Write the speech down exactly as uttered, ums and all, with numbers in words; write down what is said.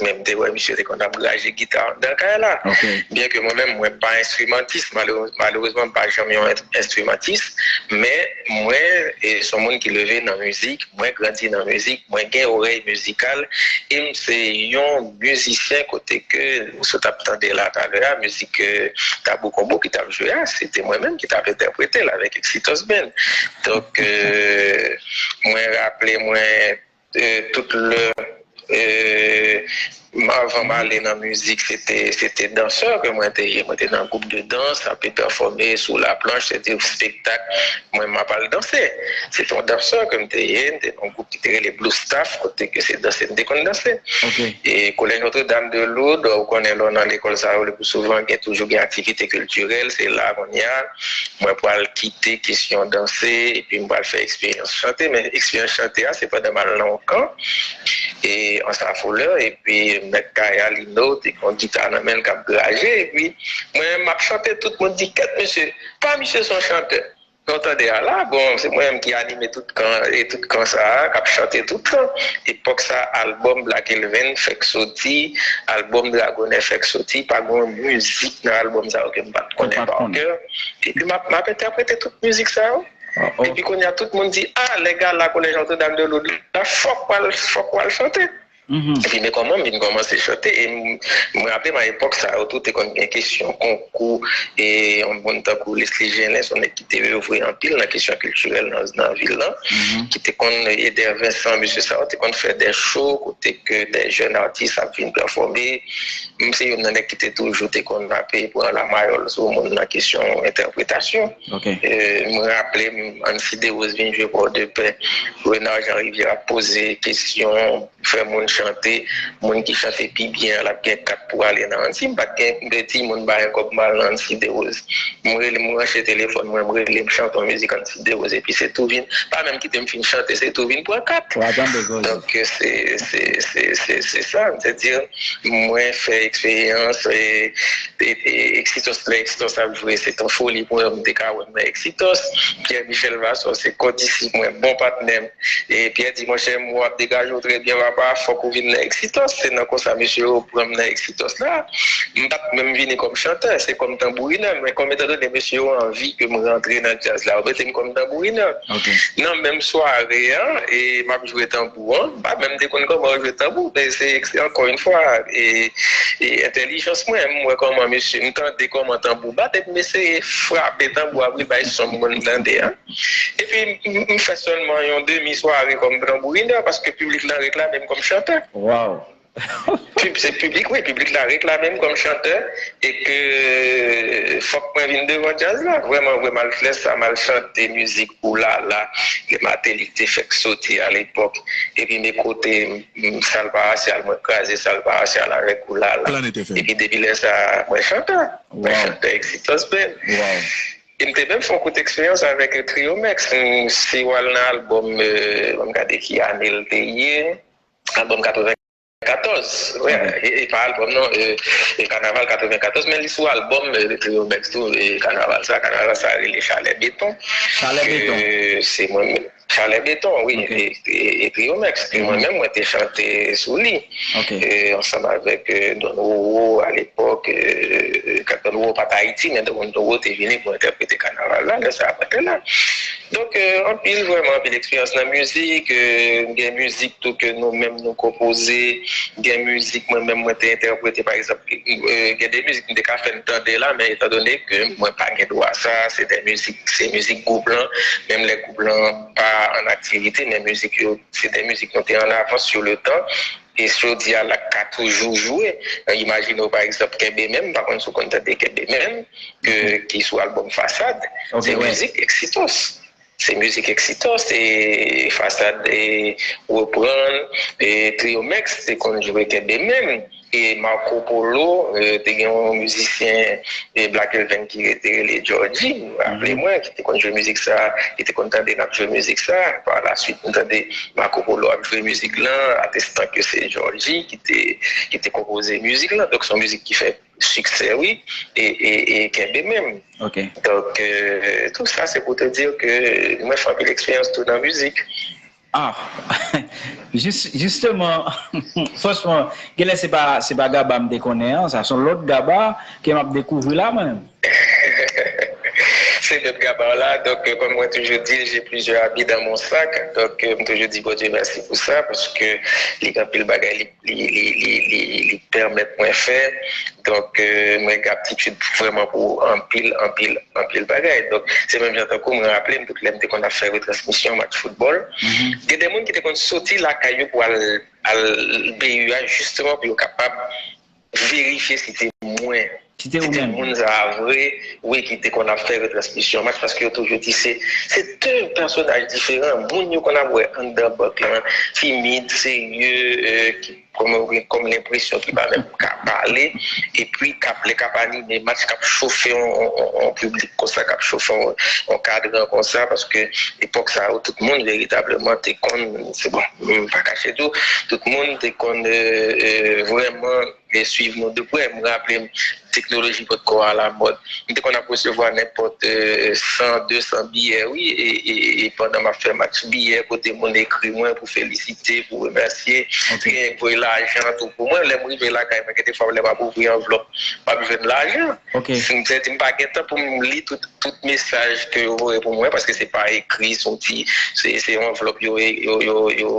men m te wè misye te konn ap raje gita anndan kay la. Byen ke mwen menm, mwen pa enstrimantis, malerezman, m pa janm yon enstrimantis, men mwen, e, se yon moun ki leve nan mizik, mwen grandi nan mizik, mwen gen orèy mizikal, e m se yon mizisyen kote ke m sot ap tande la talè a, mizik Tabou Konbo ki t ap jwe a, se te mwen menm ki t ap entèprete l avèk Exitus Band. Donk, mwen raple mwen, tout lè, anvan m ale nan mizik, se te, se te dansè ke mwen te ye. Mwen te nan gwoup de dans, ap pèfòme sou laplanch, se te espektak. Mwen, m ap al danse. Se te yon dansè ke m te ye. M te nan yon gwoup ki te rele Blue Staff, kote ke se danse m te konn danse. E Collège Notre-Dame de Lourdes, ou konnen lè w nan lekòl sa yo, le pli souvan, gen toujou gen aktivite kiltirèl. Se la kounye a, mwen pral kite kesyon danse, epi m pral fè eksperyans chante. Men eksperyans chante a, se pandan m al nan yon kan, e an Safolè, epi mèt kay a, Lino, te gen yon gita nan men l k ap graje, epi mwen, m ap chante, tout moun di, "Kèt, mesye, pa misye se yon chantè." Sa w tande a la, bon, se mwen menm ki anime tout kan, e tout kan sa a, k ap chante tout tan. Epòk sa a, albòm Black Elven fèk soti, albòm Dragonè fèk soti, pa gen yon mizik nan albòm sa yo ke m pa t konnen pa kè. Epi m ap, m ap entèprete tout mizik sa yo. Epi kounye a, tout moun di, "Ah, lè gala Collège Notre-Dame de Lourdes la, fòk w al, fòk w al chante." Epi, men kòman m vin kòmanse chante, e m, mwen raple m a epòk sa yo tou, te konn gen kesyon konkou, e yon moun tankou Leslie Gelin, se yon nèg ki te evre anpil nan kesyon kiltirèl nan, nan vil lan, ki te konn, Eder Vincent, mesye sa yo, te konn fè de show, kote ke de jèn atis ap vin pèfòme. M se youn nan nèg ki te toujou te konn ap pran lamayòl sou moun nan kesyon entèpretasyon. E, mwen raple m, Ancy Derose vin jwe Pòdepè, Renard Jean Rivière ap poze kesyon, fè moun chante, moun ki chante pi byen an, l ap gen kat pou ale nan Ancy. M pa t gen de timoun, m pa gen kòb, m al nan Ancy Derose. M rele, m branche telefòn mwen, m rele, m chante yon mizik Ancy Derose, epi se tou vin, pa menm kite m fin chante, se tou vin pran kat. Donk, se, se, se, se, se sa, sètadi, mwen fè eksperyans, e, e, e, Exitus, lè Exitus ap jwe, se t yon foli pou mwen, m te ka wè m nan Exitus. Pierre Michel Vassor, se kondisip mwen, bon patnè m. E Pierre di, "Monchè, m wè w ap degaje w trè byen, papa, fòk ou vin nan Exitus." Se nan konsa mesye yo pran m nan Exitus la. M pa t menm vini kòm chantè, se kòm tanbourinè, men kòm etandone mesye yo anvi ke m rantre nan djaz la, yo mete m kòm tanbourinè. Nan menm sware a, e m ap jwe tanbou an, m pa menm te konn kòman yo jwe tanbou, men se, se ankò yon fwa, e, e entèlijans mwen, m wè kòman mesye, m tande kòman tanbou bat, epi m eseye frape tanbou a pou l bay son m konn tande a. Epi m, m fè sèlman yon demi sware kòm tanbourinè, paske piblik lan reklame m kòm chantè. Pib-, se piblik, wi, piblik la reklame m kòm chantè, e ke fòk mwen vin devan djaz la. Vrèman vre, m al fè sa, m al chante mizik Oulala, ke Martelly te fèk soti a lepòk. Epi m ekoute, m, sal parosyal, mwen kraze sal parosyal avèk Oulala. Epi depi lè sa, mwen chantè. Mwen chantè Exitus Band. E m te menm fè yon kout eksperyans avèk Trio Mix. M, si w al nan albòm, e, ban m gade ki ane l te ye, albòm katrevenkatòz, wi, e, e pa albòm non, e, e Kanaval katrevenkatòz, men li sou albòm, e, Trio Mix tou, e Kanaval sa, Kanaval sa rele Chalè Beton. Chalè Beton. Se mwen menm, Chalè Beton, wi, e, e, e Trio Mix. E mwen menm, mwen te chante sou li. E, ansanm avèk, e, Don Roro, alepòk, e, kan Don Roro pa t Ayiti, men Don Roro te vini pou entèprete Kanaval la, lè sa a mwen te la. Donk, e, anpil, vrèman anpil eksperyans nan mizik, e, gen mizik tou ke nou menm nou konpoze, gen mizik mwen menm mwen te entèprete, pa egzanp, e, gen de mizik m te ka fè n tande la, men etandone ke mwen pa gen dwa sa, se de mizik, se mizik gwoup lan, menm lè gwoup lan pa an aktivite, men mizik yo, se de mizik nou te an avans sou le tan, e jodi a la ka toujou jwe. Imajine w, pa egzanp, Kenbe Menm, m pa konn si w konn tande Kenbe Menm, ke, ki sou albòm Fasad, se mizik Exitus. Se mizik Exitus, e Fasad, e Reprann, e Trio Mix te konn jwe Kenbe Menm. E Marco Polo, e te gen yon mizisyen, e Black Elven ki te rele Georgie, m raple mwen, ki te konn jwe mizik sa, ki te konn tande n ap jwe mizik sa. Pa la swit, m tande Marco Polo ap jwe mizik lan, atestan ke se Georgie ki te, ki te konpoze mizik lan. Donk, se yon mizik ki fè siksè, wi, e, e, e Kenbe Menm. Donk, e, tou sa, se pou te di ke mwen fè anpil eksperyans tou nan mizik. Ah! Jis, jisteman, franchman, genlè se pa, se pa Gaba m te konnen an, sa se yon lòt Gaba ke m ap dekouvri la mwen menm. Se menm Gaba w la, donk, euh, kòm mwen toujou di, j'ai plusieurs habits dans mon sac, donk, euh, m toujou di Bondye mèsi pou sa, paske li gen anpil bagay li, li, li, li, li, li pèmèt mwen fè, donk, euh, mwen gen aptitid vrèman pou anpil, anpil, anpil bagay. Donk, se menm jan tankou mwen raple m, tout lè m te konn ap fè retransmisyon match foutbòl, gen de moun ki te konn soti lakay yo pou al, al B U A, jisteman pou yo kapab verifye si te mwen. Si te ou menm. Moun sa a vre, wi, ki te konn ap fè retransmisyon match, paske yo toujou di se, se de pèsonaj diferan. Moun yo konn ap wè anndan bank lan, timid, serye, euh, ki kòm, kòm lenpresyon ki pa menm ka pale, epi k ap, lè k ap anime match, k ap chofe yon, yon, yon, yon piblik konsa, k ap chofe yon, yon kadran konsa, paske epòk sa yo, tout moun veritableman te konn, se bon, m pa kache tou, tout moun te konn, euh, euh, vrèman e swiv nou de prè. M raple m, teknoloji potko alamòd. M te konn ap resevwa nenpòt, euh, san, de san biyè, wi, e, e, e pandan m ap fè match biyè, kote moun ekri mwen pou felisite, pou remèsye. Gen voye lajan tou pou mwen. Lè m rive lakay mwen, gen de fwa lè m ap ouvri anvlòp, m ap jwenn lajan. M santi m pa gen tan pou m li tout, tout mesaj ke yo voye pou mwen, paske se pa ekri, se yon ti, se, se yon anvlòp yo, yo, yo, yo,